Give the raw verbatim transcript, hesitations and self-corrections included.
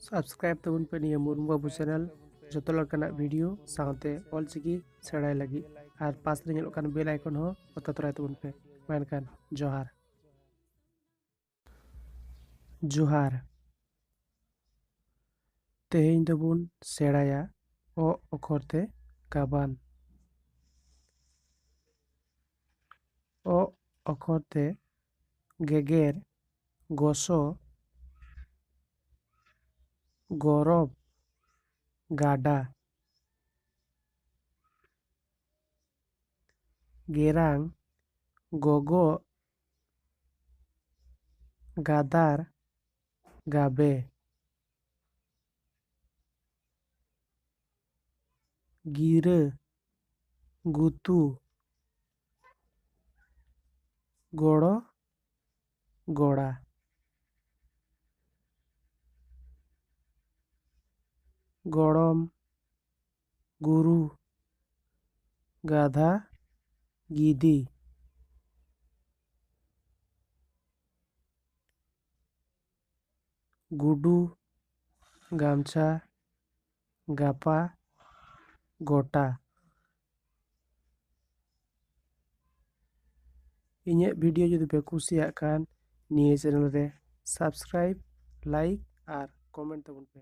Subscribe ᱛᱟᱵᱚᱱ ᱯᱮ ᱱᱤᱭᱟᱹ ᱢᱩᱨᱢᱩ ᱵᱟᱹᱵᱩ channel, ᱡᱚᱛᱚ ᱞᱮᱠᱟᱱᱟᱜ video ᱥᱟᱶᱛᱮ ᱚᱞᱪᱤᱠᱤ ᱥᱮᱬᱟᱭ ᱞᱟᱹᱜᱤᱫ᱾ ᱟᱨ ᱯᱟᱥ ᱨᱮ ᱧᱮᱞᱚᱜ ᱠᱟᱱ bell icon ᱦᱚᱸ ᱚᱛᱟ ᱛᱚᱨᱟᱭ ᱛᱟᱵᱚᱱ ᱯᱮ᱾ ᱢᱟ ᱮᱱᱠᱷᱟᱱ ᱡᱚᱦᱟᱨ᱾ ᱡᱚᱦᱟᱨ᱾ ᱛᱮᱦᱮᱧ ᱫᱚᱵᱚᱱ ᱥᱮᱬᱟᱭᱟ ᱚ ᱚᱠᱷᱚᱨ ᱛᱮ ᱜᱟᱵᱟᱱ᱾ ᱚ ᱚᱠᱷᱚᱨ ᱛᱮ ᱜᱮᱜᱮᱨ, ᱜᱚᱥᱚ, ᱜᱚᱨᱚᱵ, ᱜᱟᱰᱟ᱾ ᱜᱮᱨᱟᱝ, ᱜᱚᱜᱚᱜ, ᱜᱟᱫᱟᱨ, ᱜᱟᱵᱮ᱾ ᱜᱤᱨᱟᱹ, ᱜᱩᱛᱩ, ᱜᱚᱲᱚ, ᱜᱚᱲᱟ᱾ ᱜᱚᱲᱚᱢ, ᱜᱩᱨᱩ, ᱜᱟᱫᱷᱟ, ᱜᱤᱫᱤ᱾ ᱜᱩᱰᱩ, ᱜᱟᱢᱪᱷᱟ, ᱜᱟᱯᱟ, ᱜᱚᱴᱟ᱾ ᱤᱧᱟᱹᱜ video ᱡᱩᱫᱤ ᱯᱮ ᱠᱩᱥᱤᱭᱟᱜ ᱠᱷᱟᱱ, ᱱᱤᱭᱟᱹ channel ᱨᱮ subscribe, like ᱟᱨ comment ᱛᱟᱵᱚᱱ ᱯᱮ᱾